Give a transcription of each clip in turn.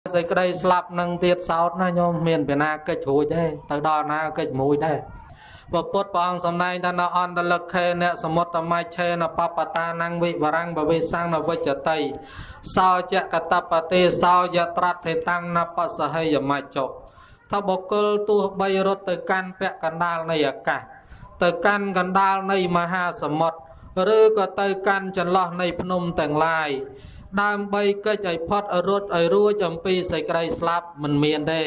សេចក្តីស្លាប់នឹងទៀតសោតណាញោមមានពីណាកិច្ចរួចទេទៅដល់ណាកិច្ចមួយដែរពពុទ្ធព្រះអង្គសម្ដែងថានៅអន្តលខេអ្នកសមុទ្រមច្ឆេនបបតានងវិវរੰបវិសੰនវិច្ចតីសោចកតបតិសោយត្រដ្ឋិតាំងនបសហិយមច្ចុថាបុគ្គលទោះបីរត់ទៅកាន់ពាក់កណ្ដាលនៃអាកាសទៅកាន់កណ្ដាលនៃមហាសមុទ្រឬក៏ទៅកាន់ចន្លោះនៃភ្នំទាំងឡាយដើម្បីកិច្ចឲ្យផុតរត់ឲ្យរួចអំពីសេចក្តីស្លាប់មិនមានទេ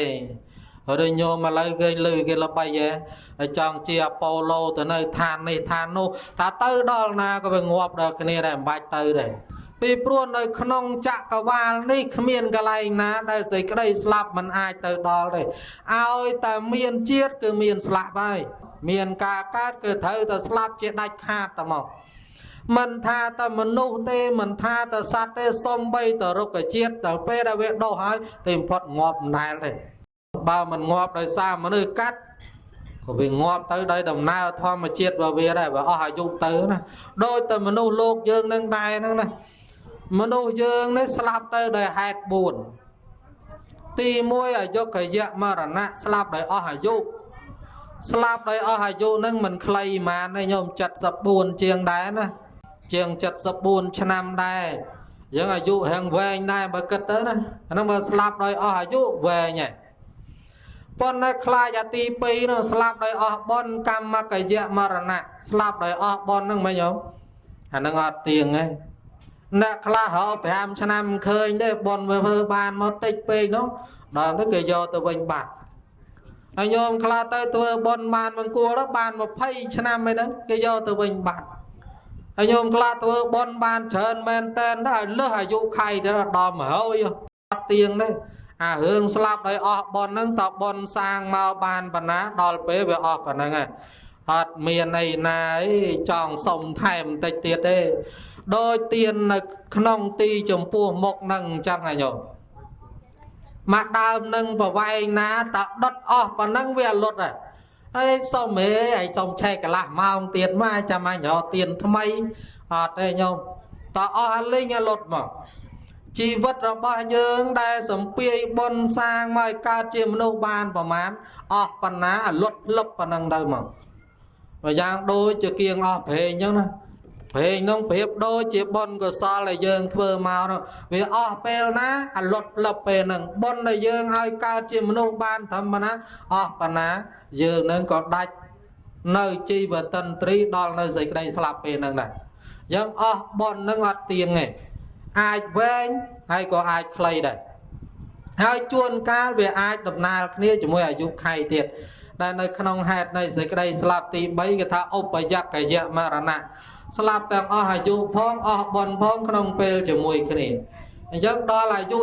ឬញោមឥឡូវគេលឺគេល្បីហ៎ចង់ជាអាប៉ូឡូទៅនៅឋាននេះឋាននោះថាទៅដល់ណាក៏វាងាប់ដល់គ្នាដែរមិនបាច់ទៅដែរពីព្រោះនៅក្នុងចក្រវាលនេះគ្មានកន្លែងណាដែលសេចក្តីស្លាប់មិនអាចទៅដល់ទេឲ្យតែមានជាតិគឺមានស្លាប់ហើយមានការកើតគឺត្រូវតែស្លាប់ជាដាច់ខាតតែមកមិនថាតែមនុស្សទេមិនថាតែសត្វទេសំបីតែរុក្ខជាតិដល់ពេលដែលវាដុះហើយតែបំផុតងាប់មិនដែលទេបើមិនងាប់ដោយសារមនុស្សកាត់ក៏វាងាប់ទៅដោយដំណើរធម្មជាតិរបស់វាដែរវាអស់អាយុទៅណាដោយតែមនុស្សលោកយើងនឹងដែរហ្នឹងណាមនុស្សយើងនេះស្លាប់ទៅដោយហេតុ4ទី1អាយុកយៈមរណៈស្លាប់ដោយអស់អាយុស្លាប់ដោយអស់អាយុនឹងមិនខ្លីហ្មានទេញោម74ជាងដែរណាជាង74ឆ្នាំដែរយើងអាយុហាងវែងដែរបើគិតទៅណាអាហ្នឹងបើស្លាប់ដោយអស់អាយុវែងហើយប៉ុន្តែខ្លាចអាទី2នោះស្លាប់ដោយអស់បុណ្យកម្មកយៈមរណៈស្លាប់ដោយអស់បុណ្យហ្នឹងមិនញោមអាហ្នឹងអត់ទៀងទេអ្នកខ្លះរក5ឆ្នាំឃើញទេបុណ្យវាធ្វើបានមកតិចពេកនោះដល់ទៅគេយកទៅវិញបាត់ហើយញោមខ្លះទៅធ្វើបុណ្យបានមង្គលទៅបាន20ឆ្នាំឯហ្នឹងគេយកទៅវិញបាត់ហើយញោមខ្លះធ្វើបុណ្យបានច្រើនមែនតែនដែរឲ្យលើសអាយុខៃទៅដល់100អត់ទៀងទេអារឿងស្លាប់ដោយអស់បុណ្យហ្នឹងតើបុណ្យសាងមកបានប៉ុណ្ណាដល់ពេលវាអស់ប៉ុណ្ណឹងហើយអត់មានអីណាអីចង់សុំថែមបន្តិចទៀតទេដោយទៀននៅក្នុងទីចំពោះមុខហ្នឹងអញ្ចឹងហ៎ញោមមកដើមនឹងប្រវែងណាតើដុតអស់ប៉ុណ្ណឹងវាលុតហើយហើយសុំហេហើយសុំឆែកកន្លះម៉ោងទៀតមកចាំអញរកទៀនថ្មីអត់ទេញោមតើអស់អាលីងអាលុតមកជីវិតរបស់យើងដែលសំពាយបុណ្យសាងមកឲ្យកើតជាមនុស្សបានប្រមាណអស់ប៉ុណ្ណាអាលុតលឹបប៉ុណ្ណឹងទៅមកបើយ៉ាងដូចជាគៀងអស់ប្រេងអញ្ចឹងណាប្រេងនោះប្រៀបដូចជាបុណ្យកុសលដែលយើងធ្វើមកនោះវាអស់ពេលណាអាលុតលឹបពេលហ្នឹងបុណ្យដែលយើងឲ្យកើតជាមនុស្សបានធម្មតាអស់ប៉ុណ្ណាយើងនឹងក៏ដាច់នៅជីវតិន្ទ្រីដល់នៅសេចក្តីស្លាប់ពេលហ្នឹងដែរយើងអស់បុណ្យហ្នឹងអត់ទៀងទេអាចវែងហើយក៏អាចខ្លីដែរហើយជួនកាលវាអាចដំណើរគ្នាជាមួយអាយុខៃទៀតដែលនៅក្នុងហេតុនៃសេចក្តីស្លាប់ទី3គេថាឧបយកយៈមរណៈស្លាប់ទាំងអស់អាយុផងអស់បុណ្យផងក្នុងពេលជាមួយគ្នាអញ្ចឹងដល់អាយុ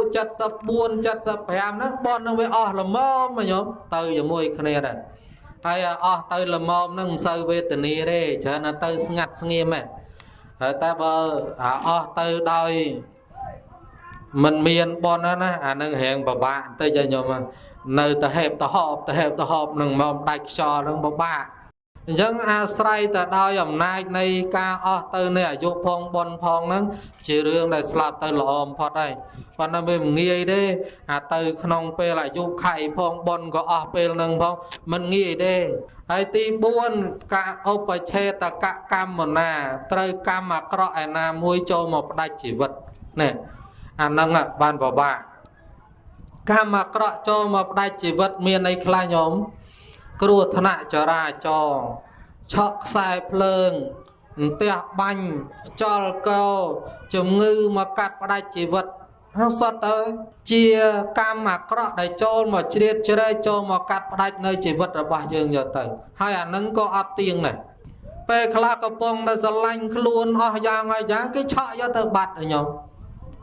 74 75ហ្នឹងបុណ្យនឹងវាអស់ល្មមញោមទៅជាមួយគ្នាដែរហើយអស់ទៅល្មមហ្នឹងមិនសូវវេទនាទេច្រើនតែទៅស្ងាត់ស្ងៀមហ៎ហើយតែបើអស់ទៅដោយមិនមានបុណ្យណាអានឹងរៀងពិបាកបន្តិចញោមនៅទៅហេបទៅហប់ទៅហេបទៅហប់នឹងមកដាច់ខ្យល់នឹងពិបាកអញ្ចឹងអាស្រ័យទៅដោយអំណាចនៃការអស់ទៅនៃអាយុផងបុណ្យផងហ្នឹងជារឿងដែលស្លាប់ទៅល្អបំផុតហើយប៉ុន្តែវាមិនងាយទេអាទៅក្នុងពេលអាយុខៃផងបុណ្យក៏អស់ពេលហ្នឹងផងមិនងាយទេហើយទី4ការឧបឆេតកកម្មណាត្រូវកម្មអាក្រក់ឯណាមួយចូលមកផ្ដាច់ជីវិតនេះអាហ្នឹងបានពិបាកកម្មអាក្រក់ចូលមកផ្ដាច់ជីវិតមានអីខ្លះញោមគ្រោះថ្នាក់ចរាចរណ៍ឆក់ខ្សែភ្លើងអន្ទះបាញ់ចលកជំងឺមកកាត់ផ្ដាច់ជីវិតនោះសុទ្ធទៅជាកម្មអាក្រក់ដែលចូលមកជ្រៀតជ្រែកចូលមកកាត់ផ្ដាច់នៅជីវិតរបស់យើងយកទៅហើយអានឹងក៏អត់ទៀងដែរពេលខ្លះកំពុងតែស្រឡាញ់ខ្លួនអស់យ៉ាងហើយយ៉ាងគេឆក់យកទៅបាត់ញោម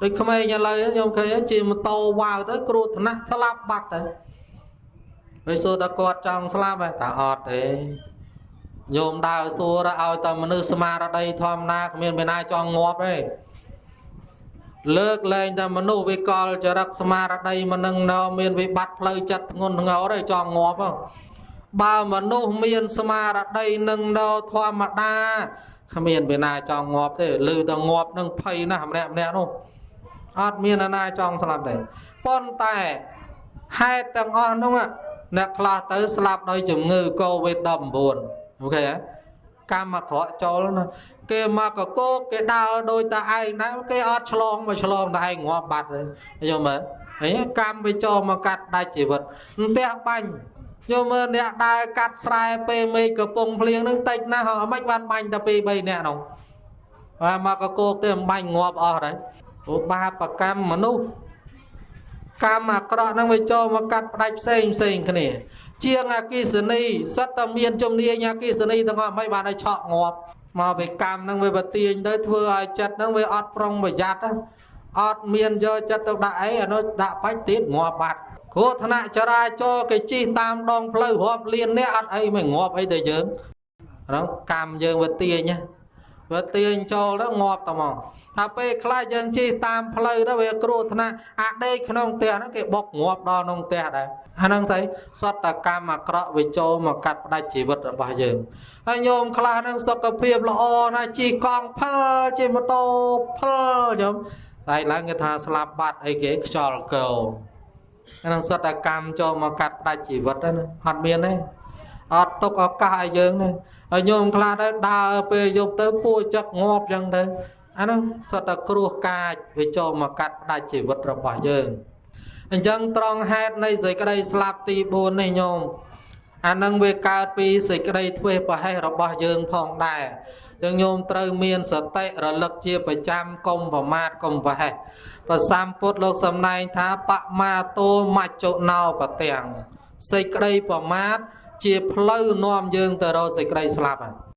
ដូចក្មេងឥឡូវខ្ញុំឃើញជិះម៉ូតូវ៉ាវទៅគ្រោះថ្នាក់ស្លាប់បាត់ទៅហើយសួរតើគាត់ចង់ស្លាប់ហ៎ថាអត់ទេញោមដើរសួរឲ្យតែមនុស្សស្មារតីធម្មតាគ្មានពេលណាចង់ងាប់ទេលើកលែងតែមនុស្សវិកលចរិតស្មារតីមិននឹងនៅមានវិបត្តិផ្លូវចិត្តធ្ងន់ធ្ងរទេចង់ងាប់ហ៎បើមនុស្សមានស្មារតីនឹងនៅធម្មតាគ្មានពេលណាចង់ងាប់ទេឬតែងាប់នឹងភ័យណាស់ម្នាក់ម្នាក់នោះអត់មានណាចង់ស្លាប់ទេ ប៉ុន្តែហេតុទាំងអស់នោះអ្នកខ្លះទៅស្លាប់ដោយជំងឺ Covid-19 អូខេកម្មអាក្រក់ចូលណាគេមកកកោកគេដើរដោយតែឯងដែរគេអត់ឆ្លងមកឆ្លងតែឯងងាប់បាត់ហើយយល់មើលហើយកម្មវាចូលមកកាត់ដាច់ជីវិតផ្ទះបាញ់យកមើលអ្នកដើរកាត់ស្រែពេលមេឃកំពុងភ្លៀងនឹងតិចណាស់ហ៎មិនបានបាញ់តែ2 3នាក់នោះបាទមកកកោកទេមិនបាញ់ងាប់អស់ដែរព្រោះបាបកម្មមនុស្សកម្មអាក្រក់នឹងវាចូលមកកាត់ផ្ដាច់ផ្សេងផ្សេងគ្នាជាងអគិសនីសិតតែមានជំនាញអគិសនីទាំងអស់មិនបានឲ្យឆក់ងាប់មកពីកម្មនឹងវាបទាញទៅធ្វើឲ្យចិត្តនឹងវាអត់ប្រុងប្រយ័ត្នអត់មានយកចិត្តទៅដាក់អីអានោះដាក់បាច់ទៀតងាប់បាត់គ្រោះថ្នាក់ចរាចរណ៍គេជិះតាមដងផ្លូវរាប់លានអ្នកអត់អីមិនងាប់អីទៅយើងហ្នឹងកម្មយើងវាទាញវាទាញចូលទៅងាប់តែហ្មងថាពេលខ្លះយើងជិះតាមផ្លូវទៅវាគ្រោះថ្នាក់អាដេកក្នុងផ្ទះហ្នឹងគេបុកងាប់ដល់ក្នុងផ្ទះដែរអាហ្នឹងទៅសត្វតកម្មអាក្រក់វាចូលមកកាត់ផ្ដាច់ជីវិតរបស់យើងហើយញោមខ្លះហ្នឹងសុខភាពល្អណាស់ជិះកង់ផលជិះម៉ូតូផលញោមតែឡើងគេថាស្លាប់បាត់អីគេខ្យល់កោអាហ្នឹងសត្វតកម្មចូលមកកាត់ផ្ដាច់ជីវិតណាអត់មានទេអត់ទុកឱកាសឲ្យយើងទេហើយញោមខ្លះទៅដើរពេលយប់ទៅពួរចឹកងាប់ចឹងទៅអានោះសត្វតែគ្រោះកាចវាចូលមកកាត់ផ្ដាច់ជីវិតរបស់យើងអញ្ចឹងត្រង់ហេតុនៃសេចក្តីស្លាប់ទី4នេះញោមអានឹងវាកើតពីសេចក្តីធ្វេសប្រហែសរបស់យើងផងដែរចឹងញោមត្រូវមានសតិរលឹកជាប្រចាំកុំប្រមាថកុំប្រហែសព្រះសម្ពុទ្ធលោកសម្ដែងថាបមាតោមច្ចុណោបទាំងសេចក្តីប្រមាទជាផ្លូវនាំយើងទៅរកសេចក្តីស្លាប់។